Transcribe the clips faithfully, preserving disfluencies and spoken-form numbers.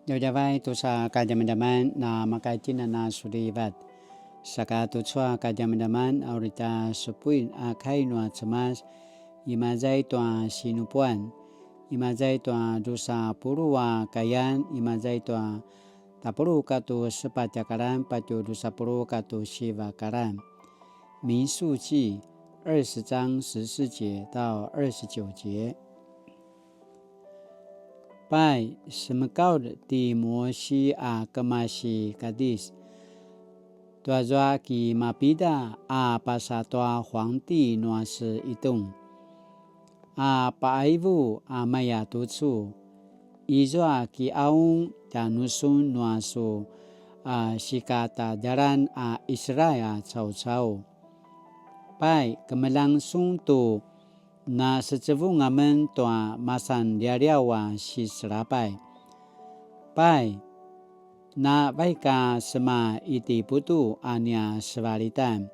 Djavadjavay tusa kadjamadjaman na makaitjinan a sulivat. Saka tucu a kadjamadjaman a uri tja supuin a kai nua Cemas, imaza i tua sinupuan, imaza i tua drusa puluq a kayan, imaza i tua tapuluq katua sepatj a karan, patje drusa puluq katua siva karan. 民数记二十章十四节到二十九节。 Pai, semekaulj ti Mosi a kemasi Kadis, tuazua ki mapida a pasa tua huangti nua se Itung, a pa'aivu a maya tucu, izua ki'aung tjanusun nua su a sikatadjalan a Israil a caucau. Pai, kemeljang sun tu na secevung amen tua masanlialiaw a siselapay. Pai, na vaik a sema Itiputu a nia sevalitan,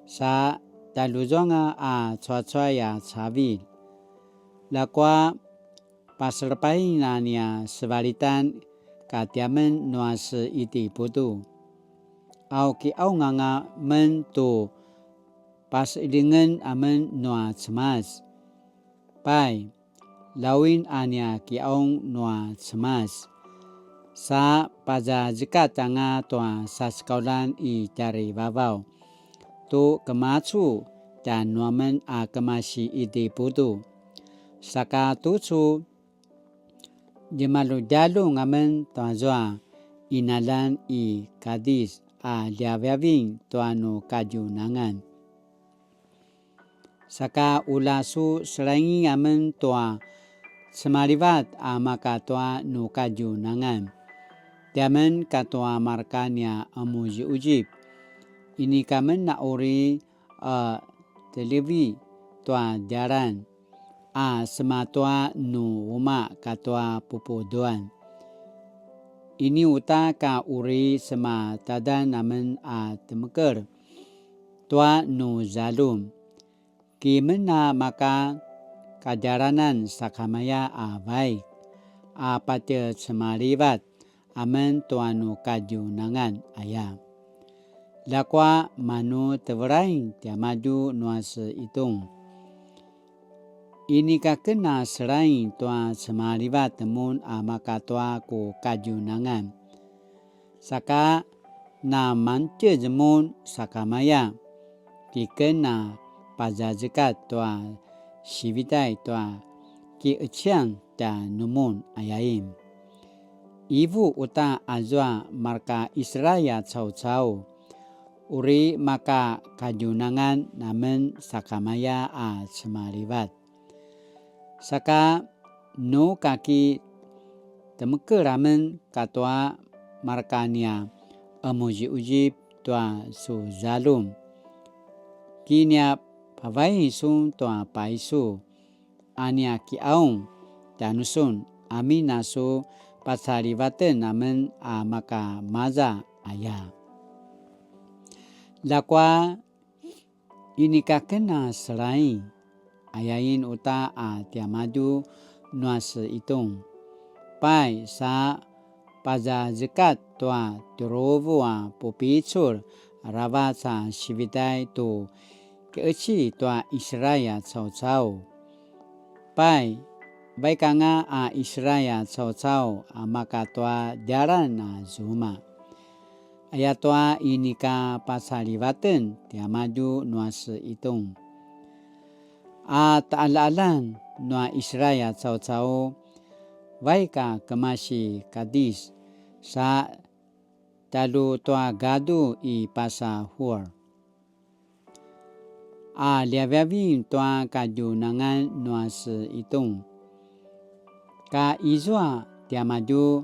sa tjaljuzuanga a cuacuay a cavilj. Ljakua paselepain a nia sevalitan katiamen nua se Itiputu. Au ki'aung anga men tu pase'eljingen amen nua Cemas. Pai, lawin a nia ki'aung nua Cemas, sa pazazekat anga tua sasekauljan i tjarivavaw tu kemacu tjanuamen a kemasi Itiputu. Saka tucu, djemaljudjaljun amen tuazua inaljan i Kadis a ljaviaving tua nu kadjunangan. Saka ula su selaingi amen tua cemalivat a maka tua nu kadjunangan, tiamen katua marka nia emuziuzip. Inika men a uri a telivi tua djalan a sema tua nu uma katua pupuduan. Ini uta ka uri sema tadan amen a temekel tua nu zaljum. Ki men a maka kadjalanan sakamaya a vaik a patje cemalivat amen tua nu kadjunangan aya. Ljakua manu tevelain tiamadju nua se Itung. Inika ken a selain tua cemalivat mun a maka tua ku kadjunangan. Saka na mantjez mun sakamaya, ki ken a pazazekat tua sivitay tua ki'eciyan tjanumun ayain. Ivu uta azua marka Israil a caucau, uri maka kadjunangan amen sakamaya a cemalivat. Saka nu kaki temekel amen katua marka nia emuziuzip tua su zaljum. Ki nia pavai sun tua paisu a nia ki'aung tjanusun amin a su pacalivaten amen a maka maza aya. Ljakua inika ken a selain ayain uta a tiamadju nua se Itung. Pai sa pazazekat tua tjuruvu a pupicul aravac a sivitay tu ki'eci tua Israil a caucau. Pai, vaik anga a Israil a caucau a maka tua djalan a zuma. Ayatua inika pacalivaten tiamadju nua se Itung. A ta'ala'alan nua Israil a caucau, vaik a kemasi Kadis, sa talu tua gadu i pasa Hur. A ljaviaving tua kadjunangan nua se Itung. Ka izua tiamadju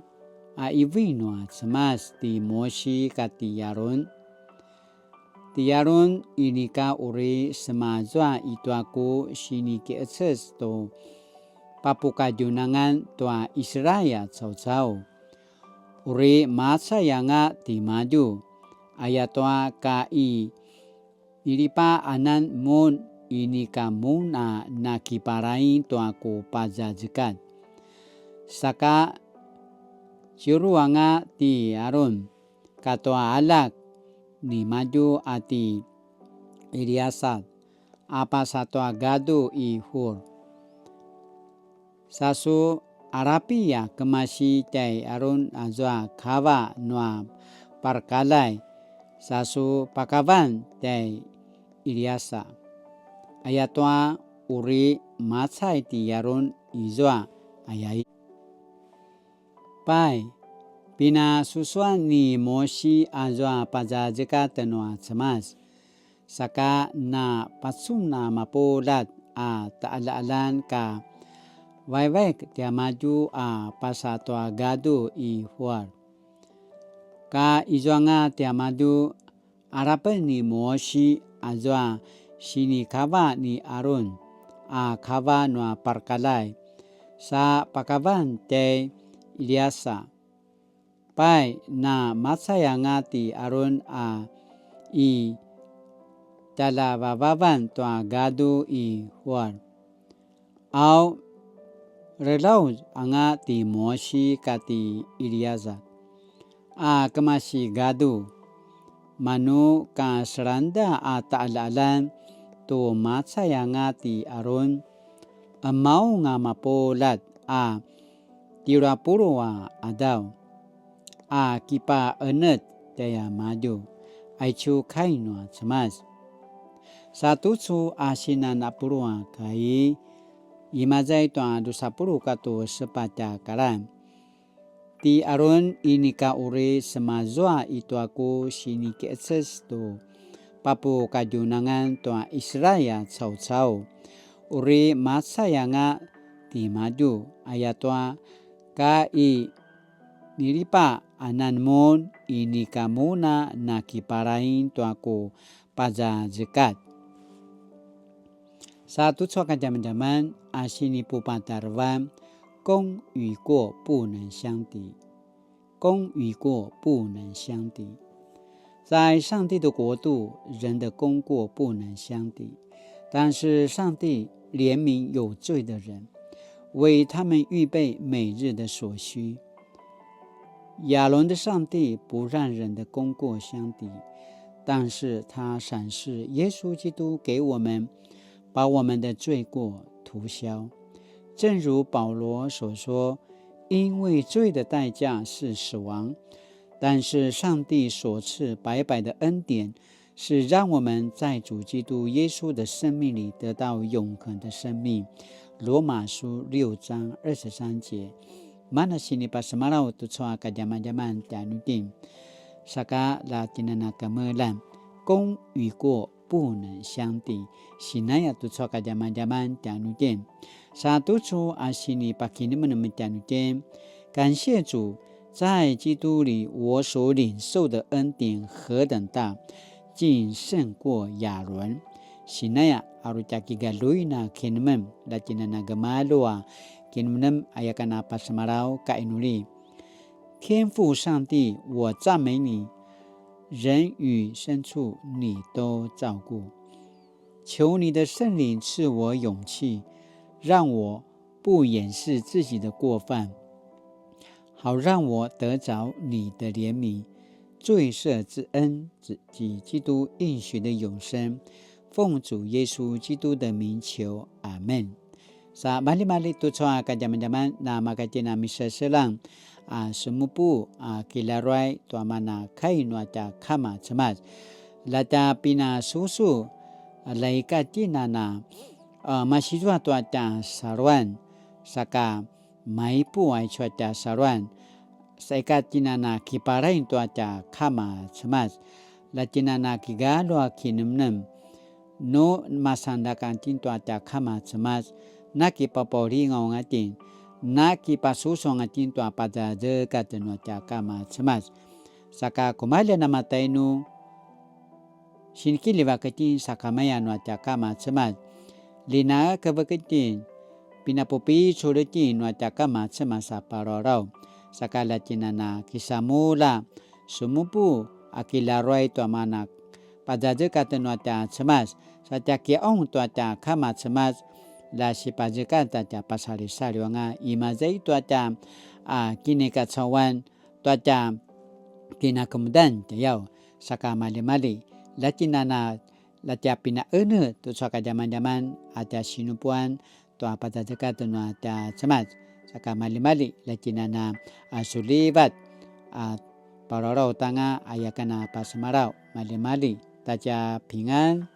a iving nua Cemas ti Mosi kati Arun. Ti Arun inika uri semazua itua ku siniki'eces tu papukadjunangan tua Israil a caucau. Uri macay anga timadju, ayatua ka i Nilipaanan mun inika mun a nakiparaing tua ku pazazekat. Saka Siuru anga ti Arun katua aljak nimadju a ti Iliasar a pasa tua gadu i Hur. Sa su alapi a kemasi tjai Arun azua kava nua parakaljai, sa su pakavan tjai Iliasar. Ayatua uri macay ti Arun izua, aya. Pai, pinasusuan ni Mosi azua pazazekatj nua Cemas, saka na pacun a mapuljat a taqaljaqaljan ka vaivaik tiamadju a pasa tua gadu i Huar. Ka izuanga tiamadju alapen ni Mosi azua sinikava ni Arun a kava nua parakaljai, sa pakavan tjai Iliasar. Pai, na macay anga ti Arun a i tjaljavavavan tua gadu i Huar. Au, relauz anga ti Mosi kati Iliasar a kemasi gadu. Manu ka selangda a taqaljaqaljan tu macay anga ti Arun, qemaung a mapuljat a tjelu a puluq a qadaw a kipaqenetj tjaiamadju, aicu kai nua Cemas. Sa tucu a sinan a puluq a kai, imaza i tua dusa puluq katua sepatj a kalan. Ti Arun inika uri semazua i tua ku sinikiqeces tu papukadjunangan tua Israil a caucau. Uri macay anga timadju, ayatua ka i nilipa anan mun inika mun a nakipalaing tua ku pazazekatj. Sa tucu a kadjamadjaman a sinipupatarevan, 功与过不能相抵。功与过不能相抵。在上帝的国度，人的功过不能相抵，但是上帝怜悯有罪的人，为他们预备每日的所需。亚伦的上帝不让人的功过相抵，但是他赏赐耶稣基督给我们，把我们的罪过涂消。正如保罗所说，因为罪的代价是死亡，但是上帝所赐白白的恩典，是让我们在主基督耶稣的生命里得到永恒的生命。罗马书六章二十三节。Mana sinipasemalaw tucu a kadjamadjaman tjanuitjen. Saka la tjinana kemeljang, 功与过不能相抵。Sinaya tucu a kadjamadjaman tjanuitjen. Sa tucu a sinipakinemenem tjanuitjen. 感谢主，在基督里我所领受的恩典何等大，竟胜过亚伦。Sinaya a uri tja kigaljuin a kinemenem, la tjinana gemalju a kinemenem aya ken a pasemalaw ka inuli. 天父上帝，我赞美你，人与牲畜你都照顾。求你的圣灵赐我勇气，让我不掩饰自己的过犯，好让我得着你的怜悯、罪赦之恩及基督应许的永生。奉主耶稣基督的名求，阿们。Sa malimali tucu a kadjamadjaman, na makatjina miseselang a semupu a kilaruay tua mana kai nua tja kama cemas. La tja pinasusu, la ika tjinana, a, masizua tua tja saluan, saka maipu aicu a tja saluan, sa ika tjinana kipalain tua tja kama cemas, la tjinana kigalju a kinemnem, nu masandakan tjen tua tja kama cemas, na kipapaulingaw anga tjen, na kipasusu anga tjen tua pazazekatj nua tja kama cemas. Saka kumaljen a matainu, sinikiljivak itjen sakamaya nua tja kama cemas. Linakev itjen, pinapupicul itjen nua tja kama cemas a palawlaw. Saka la tjinana kisamulja, semupu a kilaruay tua mana pazazekatj nua tja cemas. Sa tja kiqaung tua tja kama cemas, la sipazekatj a tja pasalisaliw anga, imaza i tua tja a kinikacauan tua tja kinakemudan tjayaw, saka maljimalji, latjinana latja pinaene tucu a kadjamadjaman a tja sinupuan tua pazazekatj nua tja Cemas, saka maljimalji, latjinana a sulivat a palalautanga a yaken a pasemalaw, maljimalji, tatja pingan.